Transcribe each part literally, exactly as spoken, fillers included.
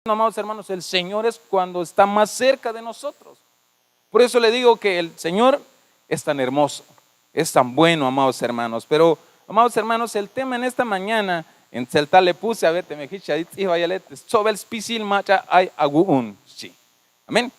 amados hermanos, el Señor es cuando está más cerca de nosotros. Por eso le digo que el Señor es tan hermoso, es tan bueno, amados hermanos. Pero, amados hermanos, el tema en esta mañana, en tseltal le puse, a ver, teme jich ya yich' ts'ijbal yale, stsobel spisil mach'a ay awu'un. Sí. Amén.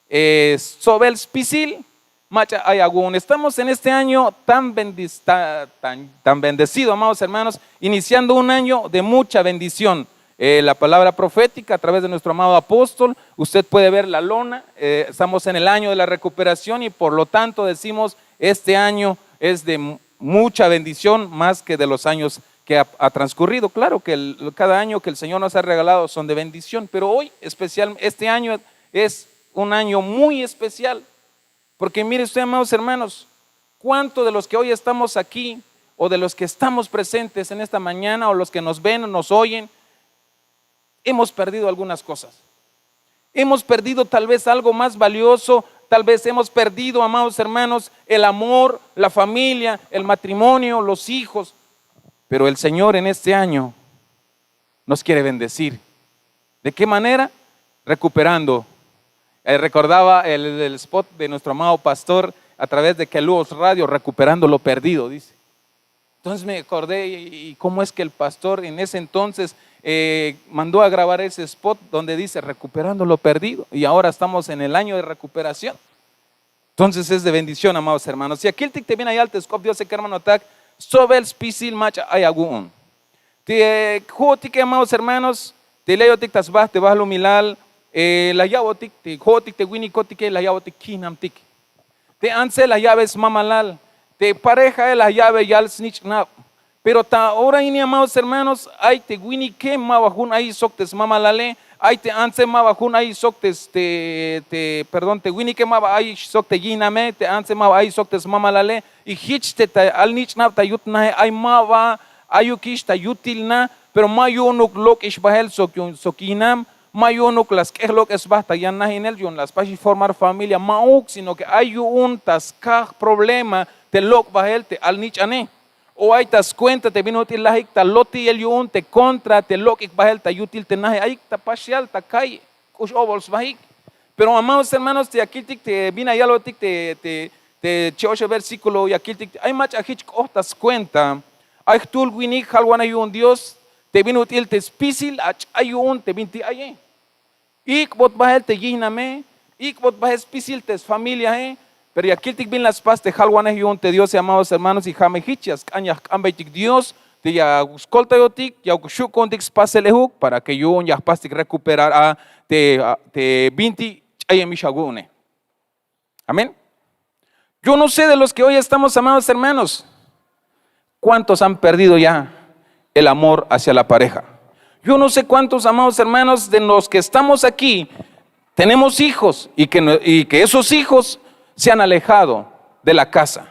Eh, stsobel spisil mach'a ay awu'un. Estamos en este año tan, bendis- ta- tan, tan bendecido, amados hermanos, iniciando un año de mucha bendición. Eh, la palabra profética a través de nuestro amado apóstol, usted puede ver la lona, eh, estamos en el año de la recuperación y por lo tanto decimos, este año es de mu- mucha bendición más que de los años que ha, ha transcurrido. Claro que el- cada año que el Señor nos ha regalado son de bendición, pero hoy especial, este año es un año muy especial, porque mire usted, amados hermanos, cuánto de los que hoy estamos aquí o de los que estamos presentes en esta mañana o los que nos ven, nos oyen, hemos perdido algunas cosas. Hemos perdido tal vez algo más valioso, tal vez hemos perdido, amados hermanos, el amor, la familia, el matrimonio, los hijos. Pero el Señor en este año nos quiere bendecir. ¿De qué manera? Recuperando. Eh, recordaba el, el spot de nuestro amado pastor a través de Queluos Radio, recuperando lo perdido, dice. Entonces me acordé, y, y cómo es que el pastor en ese entonces eh, mandó a grabar ese spot donde dice, recuperando lo perdido. Y ahora estamos en el año de recuperación. Entonces es de bendición, amados hermanos. Y akiltik te bin ya yal te sk'op Diose kermanotak, stsobel spisil mach'a ay awu'un. Te jo'otike, amados hermanos, te leyotik ta sba te balumilal, eh, la ya'botik, te jo'otik te winikotike la ya'botik kijnamtik. Te antse la ya'be smamalal, te parejae la ya'be yal snich'nab. Pero ta ora ini, amados hermanos, ay te winike ma ba jun ayix sok te smamalale, ay te antse ma ba jun ayix sok te, te, te, perdón, te winike ma ba ayix sok te yijname, te antse ma ba ayix sok te smamalale. Y jich te ta alnich'nab ta yut naje ay ma ba ayukix ta yutil na, pero ma yu'unuk lok'ix bahel sok yu'un sok yijnam, ma yu'unuk la sk'ej lok'es sba ta yan najinel yu'un la spaxix formar familia, ma'uk, sino que ay yu'un ta skaj problema te lok' bahel te alnich'ane. O ay ta skuenta te bin ut'il lajik ta loti'el yu'un te kontra te lok'ik bahel ta yutil te naje ayik ta paxial ta calle, k'ux obol sbahik. Pero amados hermanos, te ya kiltik te bin ya yalbotik te, te, te che'oxe versículo, ya kiltik te ay mach'a jich k'ot ta skuenta, ay jtul winik jalwanej yu'un Dios te bin ut'il te spisil ach'ay yu'un te bintik aye. Ik'bot bahel te yijname, ik'bot bahel spisil te sfamiliae. Pero ya kiltik bin la spas te jalwanej yu'un te Diose, amados hermanos, y ja' me jich ya sk'an ya jk'ambeytik Dios te ya skoltayotik, ya xu' ku'untik spasel ejuk para que yu'un ya jpastik recuperar a te, a te bintik ch'ayemix awu'une. Amén. Yo no sé de los que hoy estamos, amados hermanos, cuántos han perdido ya el amor hacia la pareja. Yo no sé cuántos, amados hermanos, de los que estamos aquí, tenemos hijos y que, no- y que esos hijos se han alejado de la casa.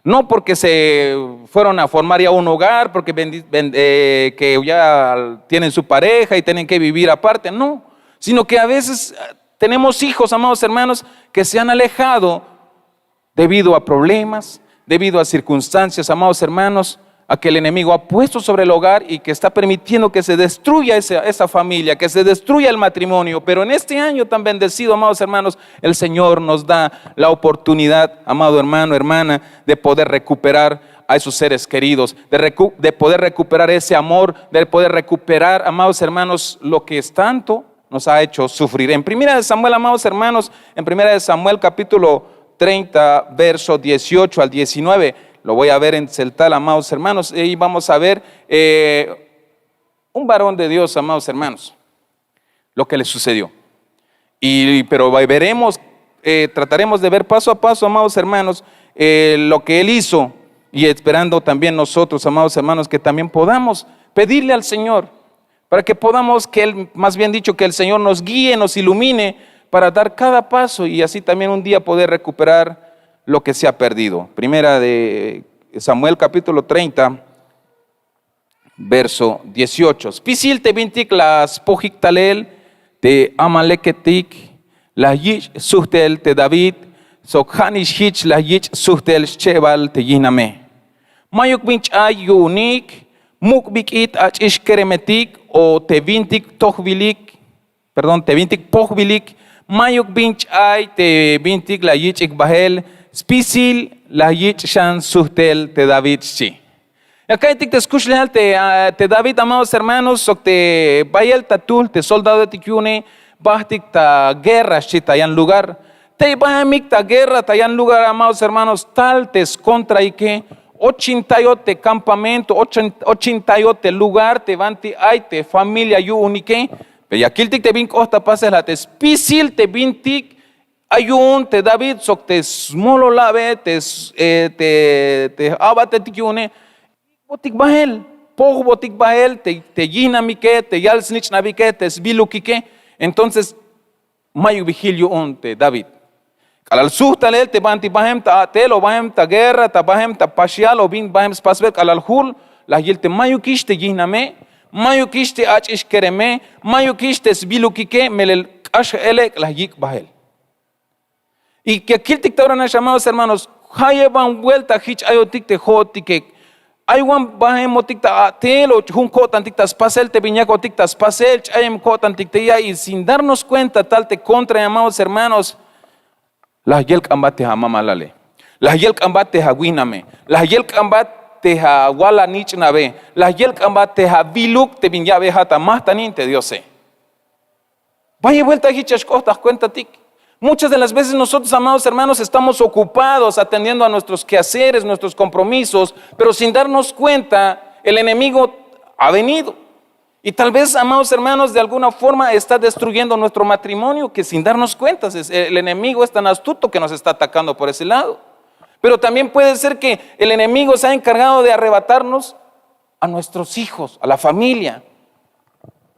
No porque se fueron a formar ya un hogar, porque bendi- ben- eh, que ya tienen su pareja y tienen que vivir aparte, no, sino que a veces eh, tenemos hijos, amados hermanos, que se han alejado debido a problemas, debido a circunstancias, amados hermanos, a que el enemigo ha puesto sobre el hogar y que está permitiendo que se destruya esa, esa familia, que se destruya el matrimonio. Pero en este año tan bendecido, amados hermanos, el Señor nos da la oportunidad, amado hermano, hermana, de poder recuperar a esos seres queridos, de recu- de poder recuperar ese amor, de poder recuperar, amados hermanos, lo que es tanto nos ha hecho sufrir. En primera de Samuel, amados hermanos, en primera de Samuel capítulo treinta, verso dieciocho al diecinueve, lo voy a ver en tseltal, amados hermanos, y ahí vamos a ver eh, un varón de Dios, amados hermanos, lo que le sucedió. Y, pero veremos, eh, trataremos de ver paso a paso, amados hermanos, eh, lo que él hizo y esperando también nosotros, amados hermanos, que también podamos pedirle al Señor para que podamos, que Él, más bien dicho, que el Señor nos guíe, nos ilumine para dar cada paso y así también un día poder recuperar lo que se ha perdido. Primera de Samuel capítulo treinta, verso dieciocho. Spisil te bintik la spojik talel te amaleketik, la yich' sujtel te David, sok ja'nix jich la yich' sujtel schebal te yijname. Mayuk bin ch'ay yu'unik, muk' bik'it ach'ix keremetik o te bintik tojbilik. perdón, te bintik pojbilik, mayuk bin ch'ay te bintik la yich'ik bahel spisil la yich' xan suhtel te David, xchi. Ya ka'iytik te skuxlejal te, ah, te David, amados hermanos, sok te bayel ta tuhl te soldadoetik yu'une, bajtik ta guerra, xchi, ta yan lugar. Tey bajemik ta guerra, ta yan lugar, amados hermanos, tal te skontraike, ochintayot te campamento, ochin-, ochintayot te lugar te banti ay te familia yu'unike. Pero ya kiltik te bin k'ot ta pasel, ja' te spisil te bintik ay yu'un te David sok te smololabe, te s-, eh, te, te a'batetik yu'une, botik bahel, pojbotik bahel te, te yijnamike, te yal-snich'nabike, te sbilukike. Entonces, mayuk bi jil yu'un te David. K'alal suht talel te banti bajem ta a'tel o bajem ta guerra, ta bajem ta paxial o bin bajem spasbel, k'alal jul, la yil te mayukix te yijname, mayukix te ach'ix kereme, mayukix te sbilukike, melel k'ax jelek' la yik' bahel. Y ya kiltik ta ora nax, amados hermanos, jayeb wan buelta jich ayotik te jo'otike. Ay wan bajemotik ta a'tel o jun ko'tantik ta spasel, te bin yakotik ta spasel, ch'ayem ko'tantik te ya, y sin darnos cuenta tal te contra, amados hermanos, la yelk'anbat te ja' mamalale, la yelk'anbat te ja' wi'name, la yelk'anbat te ja' wal-anich'nabe, la yelk'anbat te ja' biluk te bin ya'bejat a majtanin te Diose. Bayel buelta jich ya xk'ot ta jcuentatik. Muchas de las veces nosotros, amados hermanos, estamos ocupados atendiendo a nuestros quehaceres, nuestros compromisos, pero sin darnos cuenta, el enemigo ha venido. Y tal vez, amados hermanos, de alguna forma está destruyendo nuestro matrimonio, que sin darnos cuenta, es, el enemigo es tan astuto que nos está atacando por ese lado. Pero también puede ser que el enemigo se ha encargado de arrebatarnos a nuestros hijos, a la familia.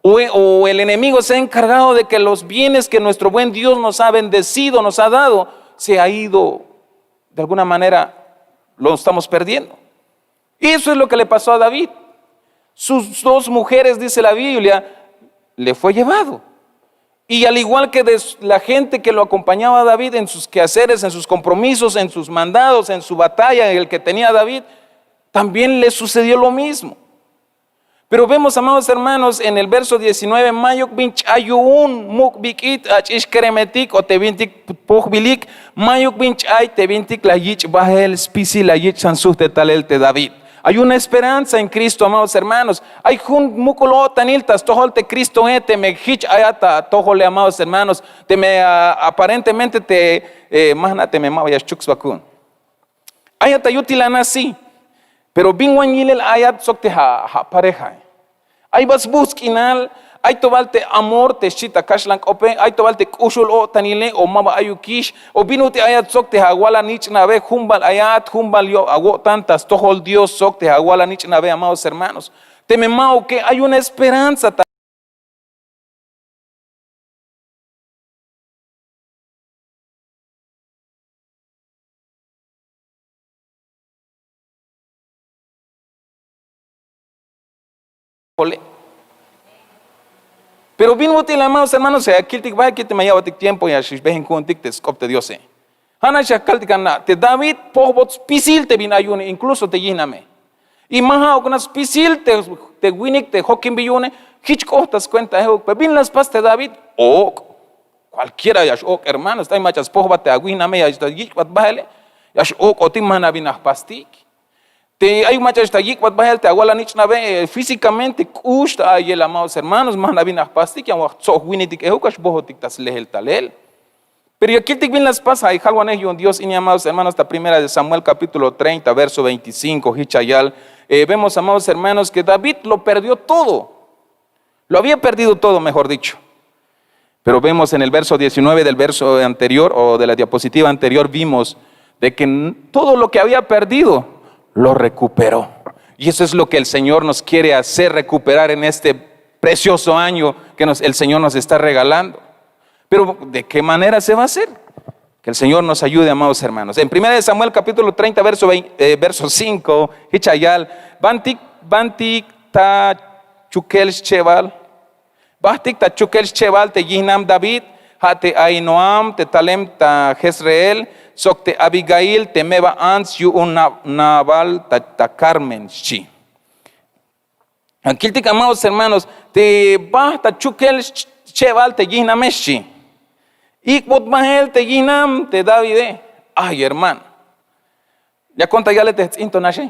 O, o el enemigo se ha encargado de que los bienes que nuestro buen Dios nos ha bendecido, nos ha dado, se ha ido, de alguna manera lo estamos perdiendo. Y eso es lo que le pasó a David. Sus dos mujeres, dice la Biblia, le fue llevado. Y al igual que de s-, la gente que lo acompañaba a David en sus quehaceres, en sus compromisos, en sus mandados, en su batalla, en el que tenía David, también le sucedió lo mismo. Pero vemos, amados hermanos, en el verso diecinueve, mayuk bin ch'ay yu'un muk' bik'it ach'ix keremetik o te bintik pojbilik, mayuk bin ch'ay te bintik la yich' bahel spisil la yich' xan suhtel talel te David. Hay una esperanza en Cristo, amados hermanos. Ay jun muk'ul o'tanil ta stojol te Cristoe, teme jich ayat ta atojole, amados hermanos. Teme, ah, aparentemente te, eh, ma jna' teme maba ya xchuk sba ku'un. Ayat ta yutilan a, sí. Pero bin wan yilel ayat sok te ja', ja' parejae. Ay bal sbuts' k'inal, ay to bal te amor te xchi ta kaxlan k'ope, ay to bal te k'uxul o'tanile o maba ayukix, o bin ut'il ayat sok te ja' wal-anich'nabe, jun bal ayat, jun bal yo-, awo'tan ta stojol Dios sok te ja' wal-anich'nabe, amados hermanos. Teme ma'uke, ay una esperanza ta Ole. Pero bin ut'il, amados hermanos, ya kiltik bahel, kiltik me ya'botik tiempo, ya xbehen ku'untik te sk'op te Diose. Ja' nax ya kaltik a na' te David pojbot spisil te bin ay yu'une, incluso te yijname. Y ma ja'uk nax spisil te, te winik te jokin bi yu'une, jich k'ot ta skuenta euk. Pero bin la spas te David, ok. Cualquiera ya x-ok', hermanos, ay mach'a spojbat te awijname, ya xtal yik'bat bahele, ya x-ok'otik, ma jna' bin la jpastik. Te ay mach'a xtal yik'bat bahel te awal-anich'nabe, eh, físicamente k'ux ta a'iyel, amados hermanos, ma jna' bin la jpastik, yan wal jtsob jwinitik ejuk, ya xbojotik ta slehel talel. Pero ya kiltik bin la spas, ay jalwanej yu'un Dios ini, amados hermanos, ta Primera de Samuel, capítulo treinta, verso veinticinco, jich ya yal, eh, vemos, amados hermanos, que David lo perdió todo. Lo había perdido todo, mejor dicho. Pero vemos en el verso diecinueve del verso anterior o de la diapositiva anterior, vimos de que n-, todo lo que había perdido lo recuperó. Y eso es lo que el Señor nos quiere hacer recuperar en este precioso año que nos, el Señor nos está regalando. Pero, ¿de qué manera se va a hacer? Que el Señor nos ayude, amados hermanos. En Primera de Samuel, capítulo treinta, verso veinte, eh, verso cinco, jich ya yal, bantik, bantik ta chukel schebal, bajtik ta chukel schebal te yijnam David, ja' te Ahinoam, te talem ta Jezreel, sok te Abigail, te meba ants yu'un Na-, Nabal ta, ta Carmel, xchi. Kiltik, amados hermanos, te bajt ta chukel sch-, Chebal te yijname, xchi. Ik'bot bahel te yijnam te Davide. Ay hermano, yakon ta yale te jts'in to naxe.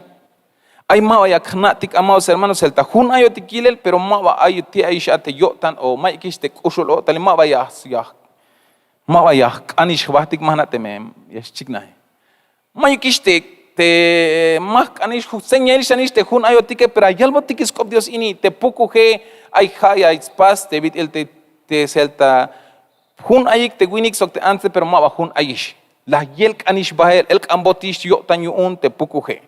Ay ma ba yak jna'tik, amados hermanos, el ta jun ayotik yilel, pero ma ba ay te ayix a te yo'tan o mayukix te k'uxul o'tan, ma ba ya, ya, ma ba ya jk'anix jbahtik, ma jna' teme ya xchiknaje. Mayukix te, te ma jk'anix, señail xanix te jun ayotike, pero ya yalbotik sk'op Dios ini te pukuje. Ay ja' ya spas te bit'il te, te sel ta jun ayik te winik sok te antse, pero ma ba jun ayix. La yelk'anix bahel, elk'anbotix yo'tan yu'un te pukuje.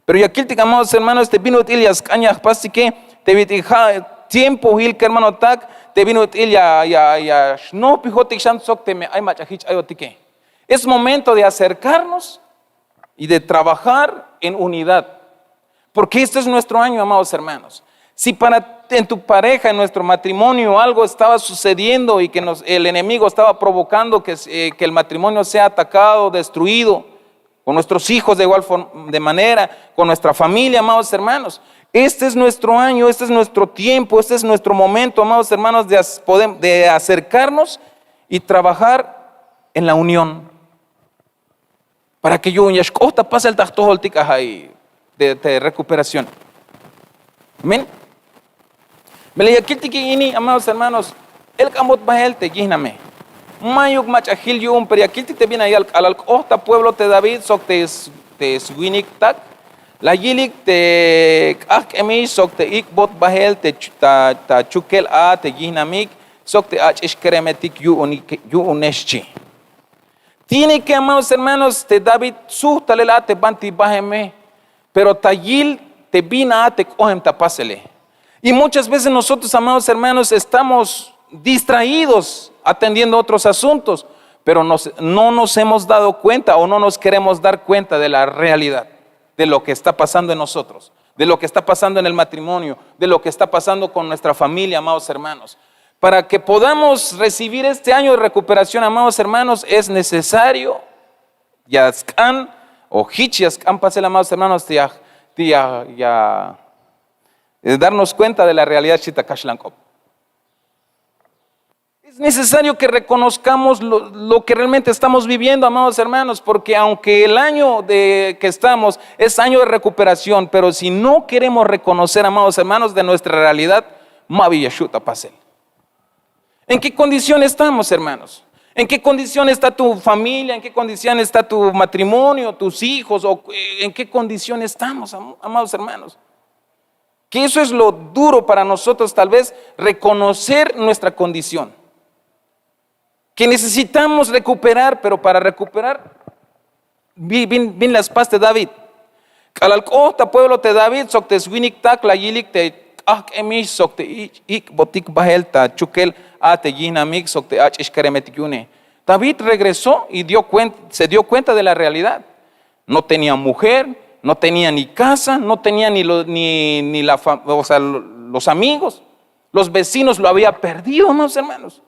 Pero ya kiltik, amados hermanos, te bin ut'il ya sk'an ya jpastike, te bit'il ja' tiempohil kermanotak, te bin ut'il ya, ya, ya xnojpijotik xan sok teme ay mach'a jich ayotike. Es momento de acercarnos y de trabajar en unidad. Porque este es nuestro año, amados hermanos. Si para en tu pareja, en nuestro matrimonio, algo estaba sucediendo y que nos- el enemigo estaba provocando que, eh, que el matrimonio sea atacado, destruido, con nuestros hijos de igual forma, de manera, con nuestra familia, amados hermanos, este es nuestro año, este es nuestro tiempo, este es nuestro momento, amados hermanos, de, as- podem- de acercarnos y trabajar en la unión. Para que yu'un ya xk'oht ta pasel ta jtojoltik a ja'i te, te recuperación. Amén. Melel ya kiltik ini, amados hermanos, elk'anbot bahel te yijname. Mayuk mach'a jil yu'un, pero ya kiltik te bin la yal k'alal k'oht ta pueblo te David sok te s- te swiniktak, la yilik te k'ajk'emix sok te ik'bot bahel te ch- ta, ta chukel a te yijnamik sok te ach'ix keremetik yu'un, yu'une, xchi. Tiene que, amados hermanos, te David suht talel a te banti baheme, pero ta yil te bin a te k'ohem ta pasele. Y muchas veces nosotros, amados hermanos, estamos distraídos atendiendo otros asuntos, pero nos- no nos hemos dado cuenta o no nos queremos dar cuenta de la realidad de lo que está pasando en nosotros, de lo que está pasando en el matrimonio, de lo que está pasando con nuestra familia, amados hermanos. Para que podamos recibir este año de recuperación, amados hermanos, es necesario, ya sk'an, o jich ya sk'an pasel, amados hermanos, ya, ya, ya, eh, darnos cuenta de la realidad, xchi ta kaxlan k'op. Es necesario que reconozcamos lo, lo que realmente estamos viviendo, amados hermanos, porque aunque el año de que estamos es año de recuperación, pero si no queremos reconocer, amados hermanos, de nuestra realidad, ma ba ya xu' ta pasel. ¿En qué condición estamos, hermanos? ¿En qué condición está tu familia? ¿En qué condición está tu matrimonio, tus hijos? ¿O, eh, en qué condición estamos, am- amados hermanos? Que eso es lo duro para nosotros, tal vez, reconocer nuestra condición. Que necesitamos recuperar, pero para recuperar, bin, bin, bin la spas te David. K'alal k'oht ta pueblo te David sok te swiniktak, la yilik te k'ajk'emix sok te ik'- ik'botik bahel ta chukel a te yijnamik sok te ach'ix keremetik yu'une. David regresó y dio cuen- se dio cuenta de la realidad. No tenía mujer, no tenía ni casa, no tenía ni, lo- ni, ni la fa- o sea, lo- los amigos. Los vecinos lo había perdido, amados hermanos.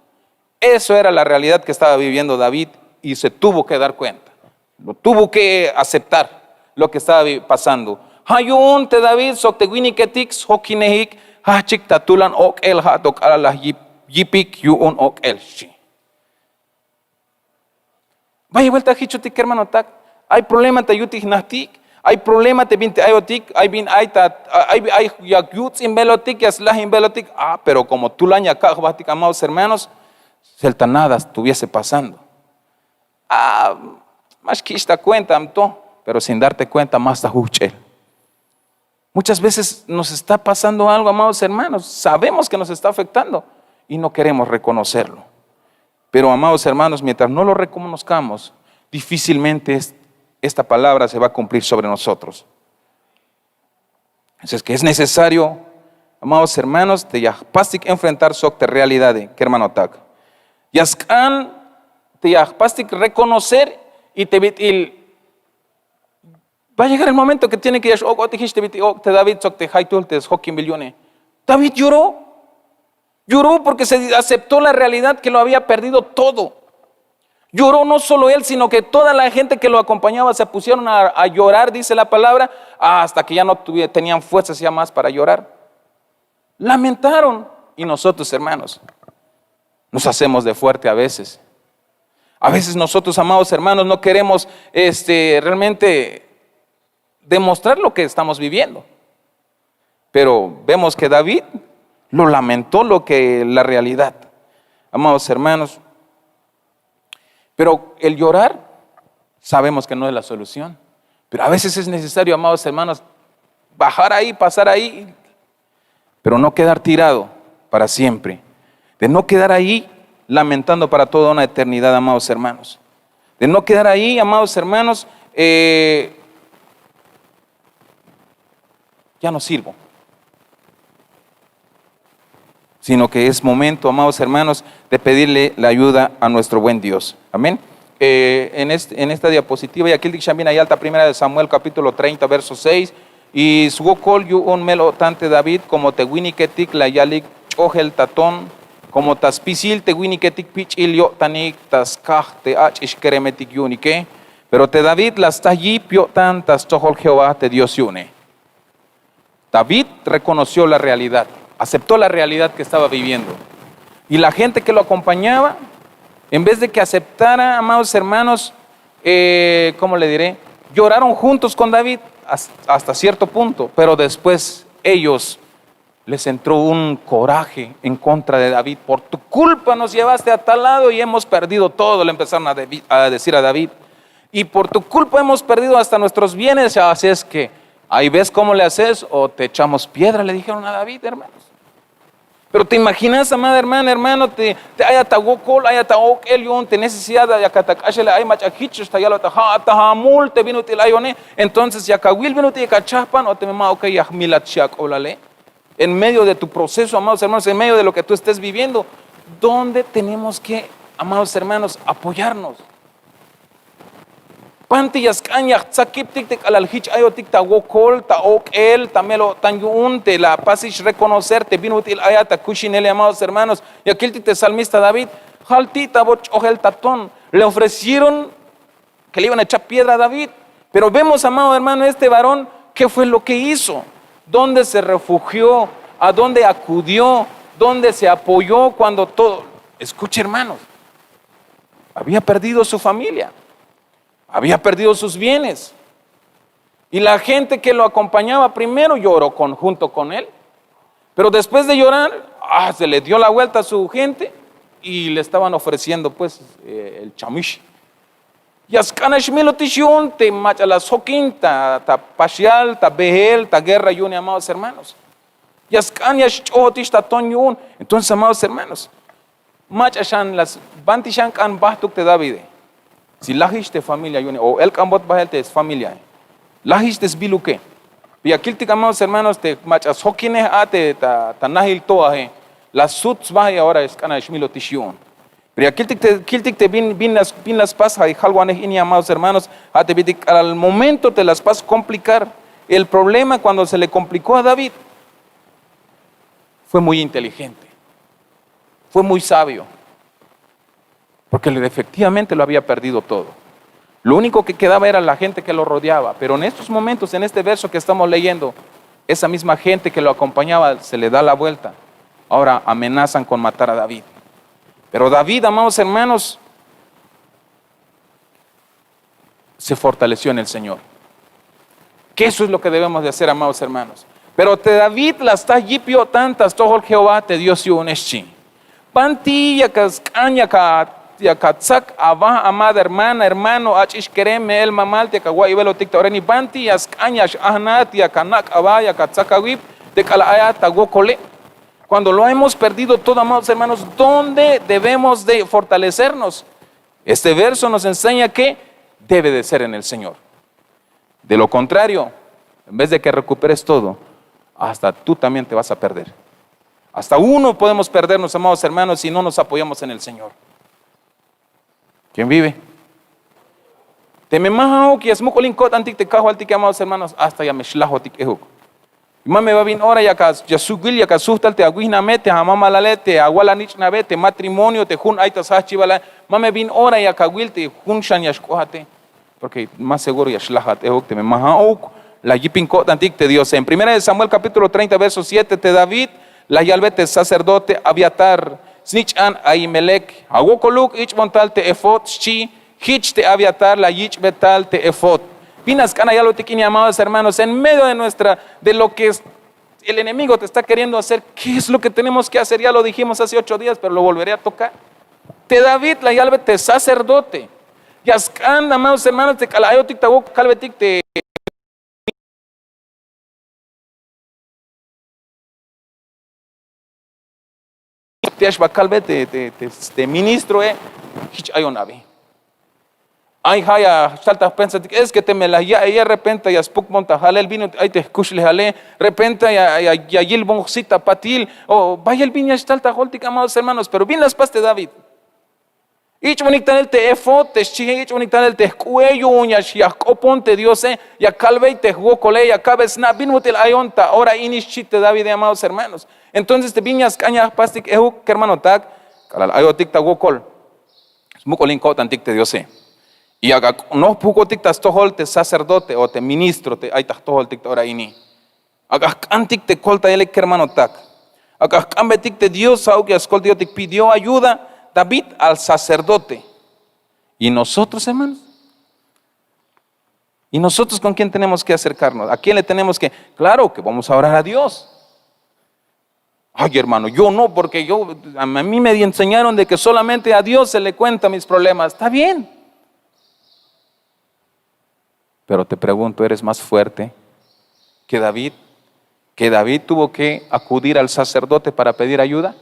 Eso era la realidad que estaba viviendo David y se tuvo que dar cuenta. Lo tuvo que aceptar lo que estaba vi- pasando. Ja' yu'un te David sok te winiketik sjokinejik jajchik ta tulan ok'el, ja' to k'alal la yip- yipik yu'un ok'el, xchi. Bayel buelta jichotik kermanotak. Ay problema ta yutik jnajtik, ay problema te bin te ayotik, ay bin ay ta, ay, ay yak yuts'inbelotik, ya slajinbelotik. Ah, pero como tulan ya ka' jbahtik, amados hermanos, sel ta nada estuviese pasando. Ah, ma xkich' ta cuenta to, pero sin darte cuenta ma sta jujch'el. Muchas veces nos está pasando algo, amados hermanos. Sabemos que nos está afectando y no queremos reconocerlo. Pero, amados hermanos, mientras no lo reconozcamos, difícilmente es- esta palabra se va a cumplir sobre nosotros. Entonces, que es necesario, amados hermanos, te ya jpastik enfrentar sok te realidad, kermanotak. Ya sk'an te ya jpastik reconocer y te bit'il va a llegar el momento que tiene que ya x-ok'otik jich te bit'il ok' te David sok te jaytuhl te sjokinbil yu'une. David lloró. Lloró porque se aceptó la realidad que lo había perdido todo. Lloró no solo él, sino que toda la gente que lo acompañaba se pusieron a, a llorar, dice la palabra, hasta que ya no tuvi- tenían fuerzas ya más para llorar. Lamentaron. Y nosotros, hermanos, Nos hacemos de fuerte a veces. A veces nosotros, amados hermanos, no queremos, este, realmente demostrar lo que estamos viviendo. Pero vemos que David lo lamentó lo que la realidad. Amados hermanos, pero el llorar sabemos que no es la solución. Pero a veces es necesario, amados hermanos, bajar ahí, pasar ahí, pero no quedar tirado para siempre. De no quedar ahí lamentando para toda una eternidad, amados hermanos. De no quedar ahí, amados hermanos, eh, ya no sirvo. Sino que es momento, amados hermanos, de pedirle la ayuda a nuestro buen Dios. Amén. Eh, en, este- en esta diapositiva, y aquí el dicción viene ahí alta, primera de Samuel, capítulo treinta, verso seis. Y swokol yu'un mel-o'tan te David, como te winiketik la yalik ch'ojel ta ton, como ta spisil te winiketik pich'il yo'tanik ta skaj te ach'ix keremetik yu'unike. Pero te David la sta yip yo'tan ta stojol Jehová te Dios yu'une. David reconoció la realidad, aceptó la realidad que estaba viviendo. Y la gente que lo acompañaba, en vez de que aceptara, amados hermanos, eh, ¿cómo le diré? Lloraron juntos con David has- hasta cierto punto, pero después ellos les entró un coraje en contra de David. Por tu culpa nos llevaste a tal lado y hemos perdido todo, le empezaron a, devi- a decir a David. Y por tu culpa hemos perdido hasta nuestros bienes, así es que ahí ves cómo le haces o te echamos piedra, le dijeron a David, hermanos. Pero te imaginas, amada hermana, hermano, te, te ayat ta wokol, ayat ta ok'el yu'un te necesidad, ya ka ta k'axel ay mach'a jich ta yalbat, ja' ta jamul te bin ut'il ayone. Entonces ya ka wil bin ut'il ya ka chajpan o teme ma'uke ya jmilat xi' ak'oblale. En medio de tu proceso, amados hermanos, en medio de lo que tú estés viviendo, ¿dónde tenemos que, amados hermanos, apoyarnos? Banti ya sk'an ya jtzakibtik te k'alal jich ayotik ta wokol, ta ok'el, ta mel-o'tan yu'un te la apasix reconocer te bin ut'il ayat ta kuxinele, amados hermanos. Ya kiltik te salmista David, jal ti' ta bot ch'ojel ta ton. Le ofrecieron que le iban a echar piedra a David. Pero vemos, amado hermano, este varón, ¿qué fue lo que hizo? ¿Dónde se refugió? ¿A dónde acudió? ¿Dónde se apoyó cuando todo... Escuche, hermanos, había perdido su familia, había perdido sus bienes. Y la gente que lo acompañaba primero lloró con, junto con él. Pero después de llorar, ah, se le dio la vuelta a su gente y le estaban ofreciendo, pues, eh, el chamish. Ya sk'an ya xmilotix yu'un te mach'a la sjokin ta, ta paxial, ta behel, ta guerra yu'un, amados hermanos. Ya sk'an ya xch'ojotix ta ton yu'un. Entonces, amados hermanos, mach'a xan la s- banti xan k'an bajtuk te Davide. Si lajix te familia yu'une o elk'anbot bahel te sfamiliae, lajix te sbiluke. Ya kiltik, amados hermanos, te mach'a sjokinej a te ta, ta najil toaje, la sut sba y ahora ya sk'an ya xmilotix yu'un. Pero ya kiltik te, kiltik te bin, bin la, bin la spas, ja' jalwanej ini, amados hermanos, ja' te bintik k'alal momento te la spas complicar. El problema cuando se le complicó a David, fue muy inteligente, fue muy sabio, porque le- efectivamente lo había perdido todo. Lo único que quedaba era la gente que lo rodeaba, pero en estos momentos, en este verso que estamos leyendo, esa misma gente que lo acompañaba se le da la vuelta. Ahora amenazan con matar a David. Pero David, amados hermanos, se fortaleció en el Señor. Que eso es lo que debemos de hacer, amados hermanos. Pero te David la sta yip yo'tan ta stojol Jehová te Dios yu'une, xchi. Banti ya ka sk'an ya ka, ya ka tsak aba, amada hermana, hermano, ach'ix kerem, me'el mamal, te ya ka wa'iybelotik ta orani, banti ya sk'an ya x-ajnat, ya ka nak' aba, ya ka tsak awip te k'alal ayat ta wokole. Cuando lo hemos perdido todo, amados hermanos, ¿dónde debemos de fortalecernos? Este verso nos enseña que debe de ser en el Señor. De lo contrario, en vez de que recuperes todo, hasta tú también te vas a perder. Hasta uno podemos perdernos, amados hermanos, si no nos apoyamos en el Señor. ¿Quién vive? Teme ma ja'uk ya smuk'ulin ko'tantik te Kajwaltike, amados hermanos, hasta ya me xlajotik ejuk. Ma me ba bin ora ya ka, ya subil ya ka sujtal te awijname, te amamalale, te awalanich'nabe, te matrimonio, te jun ay ta sjajchibale. Ma me bin ora ya ka wil te jun xan ya xk'ojate. Porque más seguro ya xlajat ejuk teme ma ja'uk la yipin ko'tantik te Diose. En primera de Samuel capítulo treinta, verso siete, te David la yalbe te sacerdote Abiatar, Snich'an Ahimelec, awokoluk ich'bon tal te efod xchi. Jich te Abiatar la yich'be tal te efod. Bin la sk'an ya yalbotik ini, amados hermanos, en medio de nuestra, de lo que es- el enemigo te está queriendo hacer, ¿qué es lo que tenemos que hacer? Ya lo dijimos hace ocho días, pero lo volveré a tocar. Te David la yalbe te sacerdote. Ya sk'an, amados hermanos, te k'alal ayotik ta wokol kalbetik te te ya xba kalbe te, te, te, te ministroe, jich ayon abi. Ay ja' ya xtal ta jpensatik, es que teme la ya'iyel repente ya spukbon ta jalel bin ut'il ay te jkuxlejale, repente ya, ya, ya yilbon jsit ta patil, o bayel bin ya xtal ta joltik, amados hermanos, pero bin la spas te David. Ich'bonik talel te efod te xchie, ich'bonik talel te jk'u'e, yu'un ya, ya jk'opon te Diose, ya kalbey te jwokole, ya ka'be sna' bin ut'il ayon ta ora ini, xchi te Davide, amados hermanos. Entonces te bin ya sk'an ya jpastik ejuk kermanotak, k'alal ayotik ta wokol, smuk'ulin ko'tantik te Diose. Y ak'a nojpjukotik ta stojol te sacerdote o te ministro te ay ta jtojoltik ta ora ini. Ak'a jk'antik te koltayele kermanotak. Ak'a jk'anbetik te Dios ja'uk ya skoltayotik, pidió ayuda David al sacerdote. ¿Y nosotros, hermanos? ¿Y nosotros con quién tenemos que acercarnos? ¿A quién le tenemos que? Claro que vamos a orar a Dios. Ay, hermano, yo no, porque yo, a mí me enseñaron de que solamente a Dios se le cuenta mis problemas. Está bien. Pero te pregunto, ¿eres más fuerte que David? ¿Que David tuvo que acudir al sacerdote para pedir ayuda?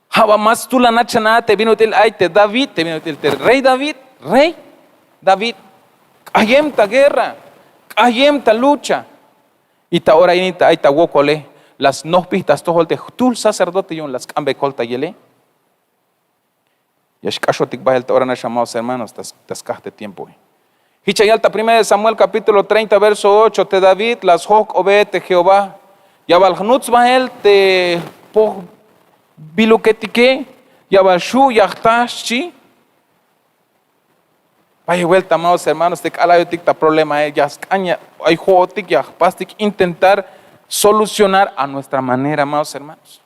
Ja' ba ma stulanat xan a te bin ut'il ay te David, te bin ut'il te rey David, rey David. K'ayem ta guerra, k'ayem ta lucha. Y ta ora ini ta ay ta wokole, la snojpij ta stojol te jtul sacerdote yu'un la sk'anbe koltayele. Ya xk'axotik bahel ta ora nax, amados hermanos, ta, ta skaj te tiempoe. Jich ya yal ta primera de Samuel capítulo treinta, verso ocho, te David la sjojk'obe te Jehová. Ya bal jnuts bahel te jpojbiluketike, ya bal xu' ya jta, xchi. Bayel buelta, amados hermanos, te k'alal ayotik ta problemae, ya sk'an ya ay jo'otik ya jpastik intentar solucionar a nuestra manera, amados hermanos.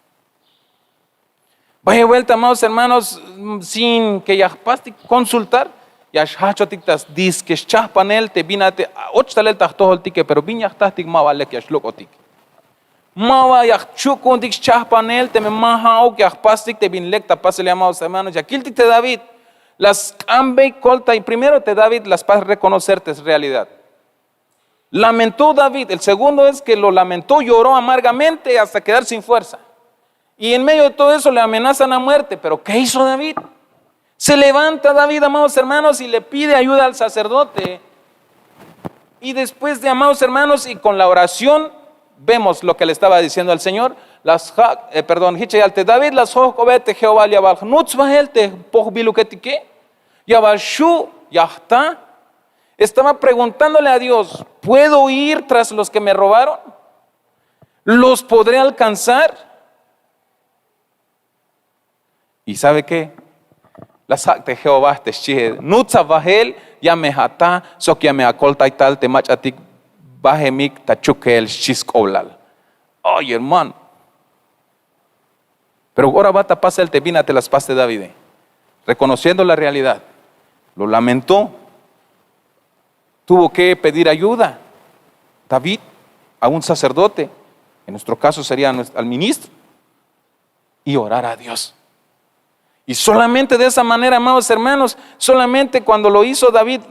Bayel buelta, amados hermanos, sin que ya jpastik consultar, ya xjajchotik ta disque xchajpanel te bin a te och talel ta jtojoltike, pero bin ya jtajtik ma ba lek ya xlok'otik. Ma ba ya jchukuntik xchajpanel teme ma ja'uk ya jpastik te bin lek ta pasele, amados hermanos. Ya kiltik te David, la sk'anbey koltay, primero te David la spas reconocer te realidad. Lamentó David. El segundo es que lo lamentó, lloró amargamente hasta quedar sin fuerza. Y en medio de todo eso le amenazan a muerte. Pero ¿qué hizo David? Se levanta David, amados hermanos, y le pide ayuda al sacerdote. Y después de, amados hermanos, y con la oración, vemos lo que le estaba diciendo al Señor. Las ja-, eh, perdón, jich ya yal te David, la sjojk'obe te Jehová, ya bal jnuts bahel te jpojbiluketike, ya bal xu' ya jta. Estaba preguntándole a Dios, ¿puedo ir tras los que me robaron? ¿Los podré alcanzar? ¿Y sabe qué? La sjak' te Jehová te xchie, nutsa bahel, ya me ata sok ya me akoltay tal te mach'atik bahemik ta chukel, xchi sk'oblal. Ay, hermano. Pero ora ba ta pasel te bin a te la spas te Davide, reconociendo la realidad, lo lamentó, tuvo que pedir ayuda David a un sacerdote, en nuestro caso sería nues-, al ministro, y orar a Dios. Y solamente de esa manera, amados hermanos, solamente cuando lo hizo David,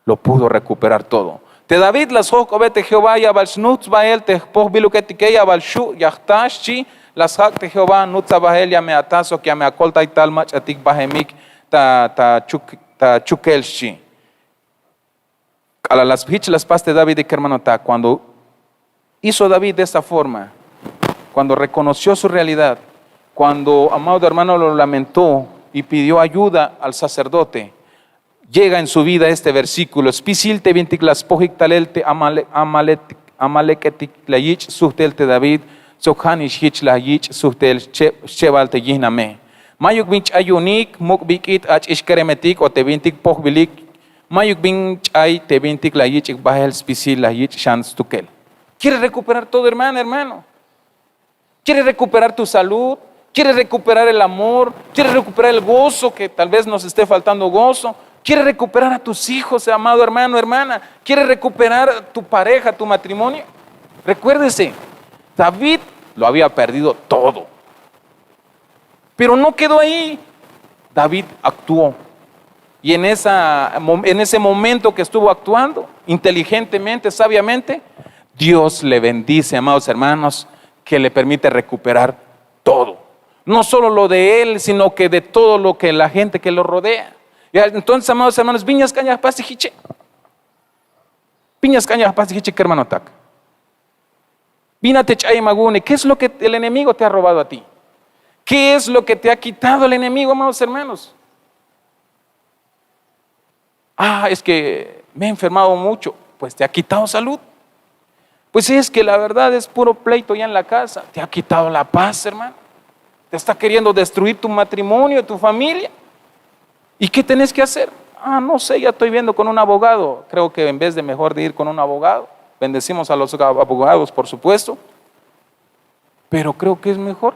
lo pudo recuperar todo. Te David la sjojk'obe te Jehová, ya bal snuts bahel te jpojbiluketike, ya bal xu' ya jta, xchi. La sjak' te Jehová, nutsa bahel, ya me ata sok ya me akoltay tal mach'atik bahemik ta, ta chuk-, ta chukel, xchi. K'alal la sp-, jich la spas te Davide, kermanotak, cuando hizo David de esta forma, cuando reconoció su realidad, cuando, amado hermano, lo lamentó y pidió ayuda al sacerdote, llega en su vida este versículo. Spisil te bintik la spojik talel te Amale-, Amale-, Amaleketik la yich' sujtel te David, sok ja'nix jich la yich' sujtel xche-, xchebal te yijname. Mayuk bin ch'ay yu'unik, muk' bik'it ach'ix keremetik o te bintik pojbilik, mayuk bin ch'ay te bintik la yich'ik bahel spisil la yich' xan stukel. Quiere recuperar todo, hermana, hermano. Quiere recuperar tu salud, quiere recuperar el amor, quiere recuperar el gozo, que tal vez nos esté faltando gozo, quiere recuperar a tus hijos, amado hermano, hermana, quiere recuperar tu pareja, tu matrimonio. Recuérdese, David lo había perdido todo. Pero no quedó ahí. David actuó. Y en, esa, en ese momento que estuvo actuando inteligentemente, sabiamente, Dios le bendice, amados hermanos, que le permite recuperar todo. No solo lo de él, sino que de todo lo que la gente que lo rodea. Y entonces, amados hermanos, bin ya sk'an ya jpas ti jiche. Bin ya sk'an ya jpas ti jiche, kermanotak. Bin a te ch'ayem awu'une, ¿qué es lo que el enemigo te ha robado a ti? ¿Qué es lo que te ha quitado el enemigo, amados hermanos? Ah, es que me he enfermado mucho. Pues te ha quitado salud. Pues es que la verdad es puro pleito ya en la casa. Te ha quitado la paz, hermano. Te está queriendo destruir tu matrimonio, tu familia. ¿Y qué tenés que hacer? Ah, no sé, ya estoy viendo con un abogado. Creo que en vez de mejor de ir con un abogado, bendecimos a los abogados, por supuesto, pero creo que es mejor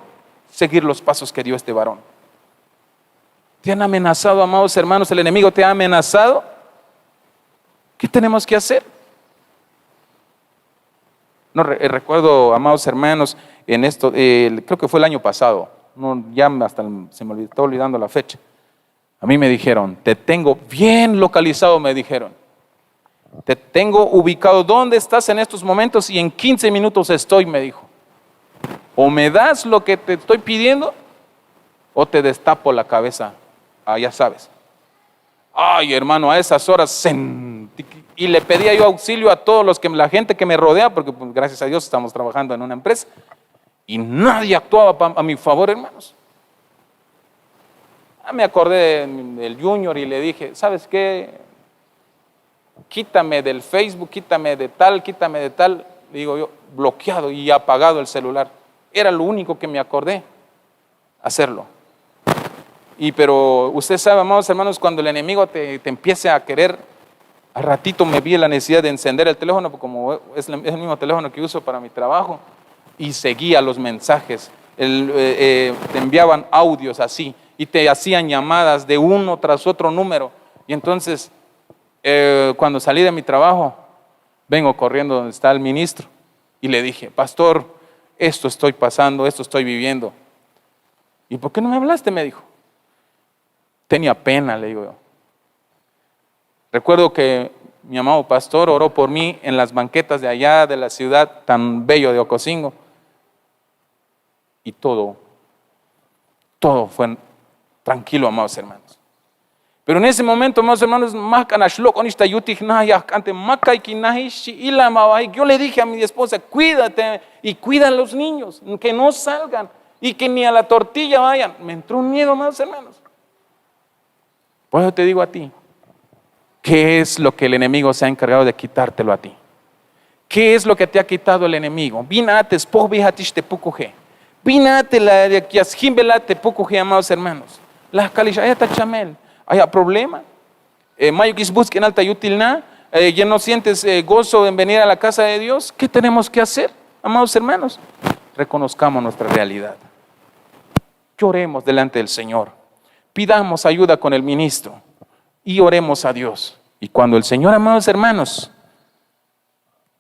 seguir los pasos que dio este varón. Te han amenazado, amados hermanos, el enemigo te ha amenazado. ¿Qué tenemos que hacer? No re- eh, recuerdo, amados hermanos, en esto, eh, creo que fue el año pasado, no, ya hasta se me olvidó, está olvidando la fecha. A mí me dijeron: "Te tengo bien localizado", me dijeron. "Te tengo ubicado dónde estás en estos momentos y en quince minutos estoy", me dijo. "O me das lo que te estoy pidiendo o te destapo la cabeza". Ah, ya sabes. Ay, hermano, a esas horas sentí, y le pedía yo auxilio a todos los que, la gente que me rodea, porque, pues, gracias a Dios estamos trabajando en una empresa, y nadie actuaba pa- a mi favor, hermanos. Ah, me acordé del Junior y le dije: "¿Sabes qué? Quítame del Facebook, quítame de tal, quítame de tal". Le digo yo, bloqueado y apagado el celular. Era lo único que me acordé hacerlo. Y pero usted sabe, amados hermanos, cuando el enemigo te, te empiece a querer, al ratito me vi la necesidad de encender el teléfono, porque como es el, es el mismo teléfono que uso para mi trabajo, y seguía los mensajes. El, eh, eh, te enviaban audios así, y te hacían llamadas de uno tras otro número. Y entonces, eh, cuando salí de mi trabajo, vengo corriendo donde está el ministro, y le dije: "Pastor, esto estoy pasando, esto estoy viviendo". "¿Y por qué no me hablaste?", me dijo. Tenía pena, le digo yo. Recuerdo que mi amado pastor oró por mí en las banquetas de allá de la ciudad tan bello de Ocosingo. Y todo, todo fue tranquilo, amados hermanos. Pero en ese momento, amados hermanos, ma jk'an nax lok'onix ta yutil jna, ya jk'an te ma ka'iyik in jna, xchi. Ila'me awa'iyik. Yo le dije a mi esposa: "Cuídate y cuida a los niños, que no salgan y que ni a la tortilla vayan". Me entró un miedo, amados hermanos. Por eso te digo a ti, ¿qué es lo que el enemigo se ha encargado de quitártelo a ti? ¿Qué es lo que te ha quitado el enemigo? Bin a te spojbijatix te pukuje. Bin a te la ya sjimbelat te pukuje, amados hermanos. La kalix ay ta chamel, ay problema. Eh, mayukix sbuts' k'inal ta yutil na, eh, ya no sientes, eh, gozo en venir a la casa de Dios. ¿Qué tenemos que hacer, amados hermanos? Reconozcamos nuestra realidad. Lloremos delante del Señor. Pidamos ayuda con el ministro y oremos a Dios. Y cuando el Señor, amados hermanos,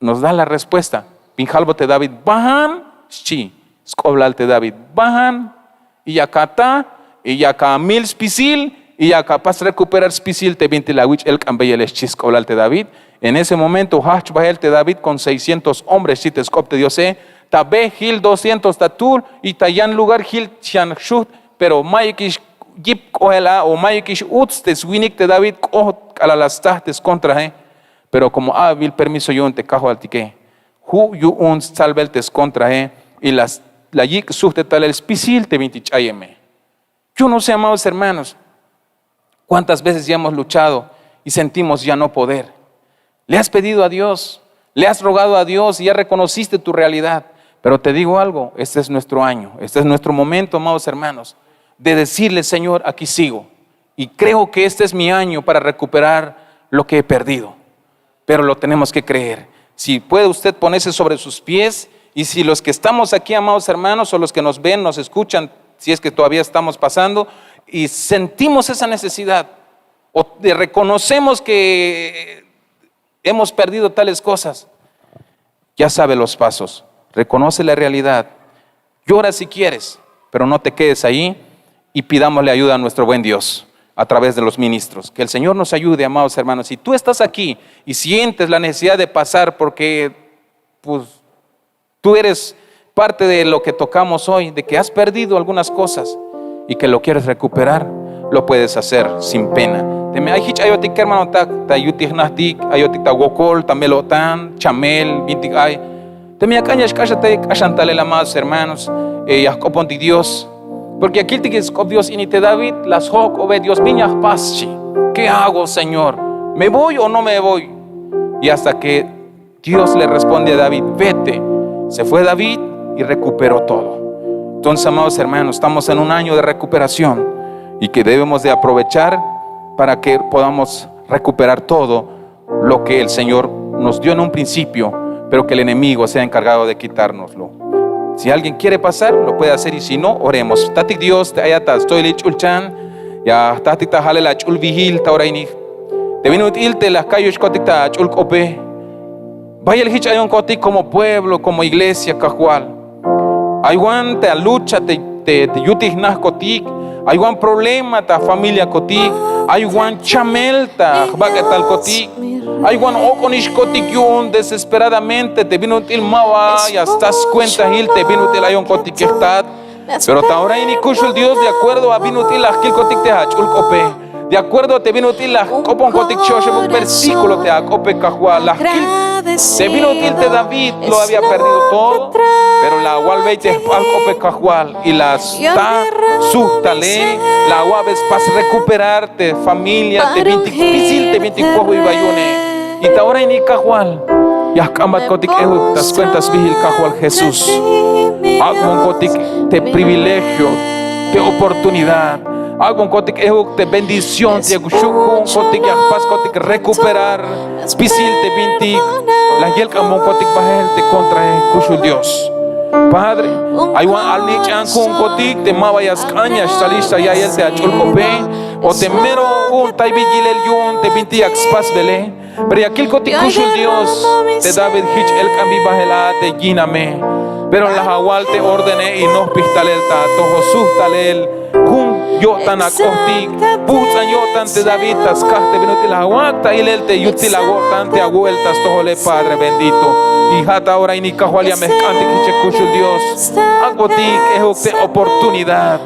nos da la respuesta, bin jalbot te David: "Bajan", xchi. Sk'oblal te David: "Bajan", y yak ata, y yak amil spisil, y yak apas recuperar spisil te bintik la awich' elk'anbeyele, xchi sk'oblal te David. En ese momento jajch bahel te David con seiscientos hombres, xchi te sk'op te Diose. Ta be jil doscientos ta tul, y ta yan lugar jil xan jxujt, pero mayukix yip k'oel a o mayukix uts te swinik te David k'ot k'alal la stsaj te skontrae. Pero como a'bebil permiso yu'un te Kajwaltike, ju' yu'un stsalbel te skontrae, y la, la yik' sujt te talel spisil te bintik ch'ayeme. Yo no sé, amados hermanos, cuántas veces ya hemos luchado y sentimos ya no poder. Le has pedido a Dios, le has rogado a Dios y ya reconociste tu realidad. Pero te digo algo, este es nuestro año, este es nuestro momento, amados hermanos, de decirle: "Señor, aquí sigo. Y creo que este es mi año para recuperar lo que he perdido". Pero lo tenemos que creer. Si puede usted ponerse sobre sus pies, y si los que estamos aquí, amados hermanos, o los que nos ven, nos escuchan, si es que todavía estamos pasando, y sentimos esa necesidad, o de- reconocemos que hemos perdido tales cosas, ya sabe los pasos, reconoce la realidad, llora si quieres, pero no te quedes ahí, y pidámosle ayuda a nuestro buen Dios a través de los ministros. Que el Señor nos ayude, amados hermanos. Si tú estás aquí y sientes la necesidad de pasar porque, pues, tú eres parte de lo que tocamos hoy, de que has perdido algunas cosas y que lo quieres recuperar, lo puedes hacer sin pena. Teme ay jich ayotik, hermanotak, ta yutij jnajtik, ayotik ta wokol, ta mel-o'tan, chamel, bintik ay. Teme ya k'an ya xk'axatay, k'axan talel, amados hermanos, eh, ya jk'opontik Dios. Porque ya kiltik sk'op Dios ini te David, la sjok'obe Dios, bin ya jpas, xchi. ¿Qué hago, Señor? ¿Me voy o no me voy? Y hasta que Dios le responde a David: "Vete". Se fue David y recuperó todo. Entonces, amados hermanos, estamos en un año de recuperación y que debemos de aprovechar para que podamos recuperar todo lo que el Señor nos dio en un principio, pero que el enemigo se ha encargado de quitárnoslo. Si alguien quiere pasar, lo puede hacer, y si no, oremos. Tatik Dios, te ayat ta stoyel ch'ulchan, ya jtatik ta jalel ach'ul bijil ta ora ini. Te bin ut'il te la jka'yuxkotik ta ach'ul k'ope. Bayel jich ayonkotik como pueblo, como iglesia, Kajwal. Ay wan te alucha te, te, te yutij jnajkotik. Ay wan problema ta familiakotik. Ay wan chamel ta jbak'etalkotik. Ay wan ok'onixkotik yu'un desesperadamente te bin ut'il ma ba ya sta skuentahil te bin ut'il ayonkotik kejtat. Pero ta ora ini, kuxul Dios, de acuerdo a bin ut'il la jkilkotik te ach'ul k'ope, de acuerdo te bin ut'il la jk'oponkotik chi oxebuk versículo te ak'ope, Kajwal, la jkil te bin ut'il te David lo había perdido todo, pero la awalbey te jbal k'ope, Kajwal, y la sta sujt talel, la awa'be spas recuperar te familia, te bintik spisil, te bintik kojwiybal yu'une. Y ta ora ini, Kajwal, ya jk'ambatkotik ejuk ta skuenta sbijil, Kajwal Jesús. Ak'monkotik te privilegio, te oportunidad. Ak'monkotik ejuk te bendición te ya xju' ku'unkotik, ya jpaskotik recuperar spisil te bintik la yelk'anbonkotik bahel te kontrae, kuxul Dios. Padre, ay wan alnich'an ku'unkotik te ma ba ya sk'an ya xtalix ta ya'iyel te ach'ul k'ope, o te mero u'untaybil yilel yu'un te bintik yak spasbele. Pero ya kilkotik, kuxul Dios, te David jich elk'anbil bahel a te yiname. Pero la awal te órdenes y nojpij talel ta atojol, sujt talel jun yo'tan ak'ojtik, puts'an yo'tan te David ta skaj te bin ut'il la awak' ta ilel te yutsil awo'tan te awu'el ta stojole, Padre bendito. Y ja' ta ora ini, Kajwal, ya me jk'antik jiche, kuxul Dios. Ak'botik ejuk te oportunidad.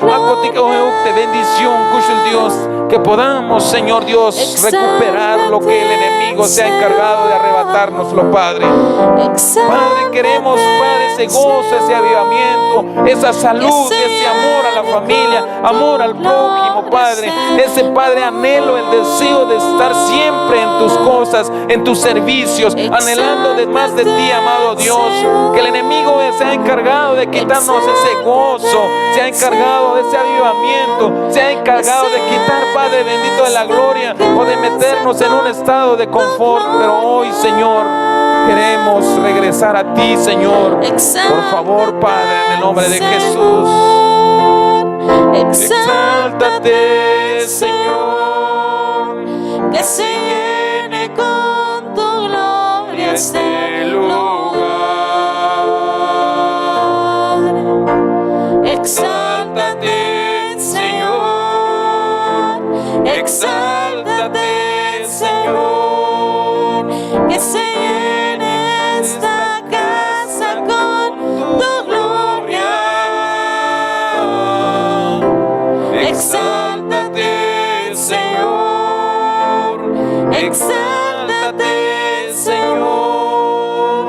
Ak'botik ejuk te bendición, kuxul Dios, que podamos, Señor Dios, recuperar lo que el enemigo se ha encargado de arrebatarnoslo, Padre. Padre, queremos, Padre, ese gozo, ese avivamiento, esa salud, ese amor a la familia, amor al prójimo, Padre. Ese, Padre, anhelo, el deseo de estar siempre en tus cosas, en tus servicios, anhelando de más de ti, amado Dios. Que el enemigo se ha encargado de quitarnos ese gozo, se ha encargado de ese avivamiento, se ha encargado de quitar, Padre bendito, de la gloria o de meternos en un estado de confort. Pero hoy, Señor, queremos regresar a ti, Señor. Por favor, Padre, en el nombre de Jesús. Exáltate, Señor, que se llene con tu gloria este lugar. Exáltate, Señor, exáltate, Señor, que se llene esta casa con tu gloria. Exáltate, Señor, exáltate, Señor,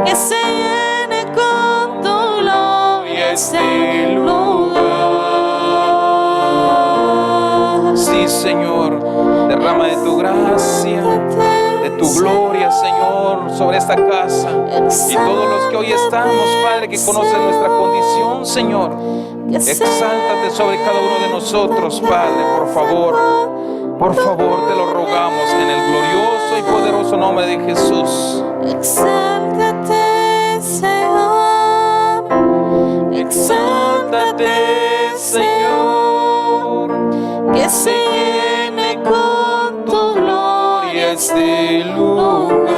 que se llene con tu gloria este lugar. Sí, Señor, derrama de tu gracia, de tu gloria, Señor, sobre esta casa y todos los que hoy estamos, Padre, que conocen nuestra condición, Señor. Exáltate sobre cada uno de nosotros, Padre, por favor. Por favor, te lo rogamos en el glorioso y poderoso nombre de Jesús. Exáltate, Señor. Exáltate, Señor. Que se llene con tu gloria este lugar.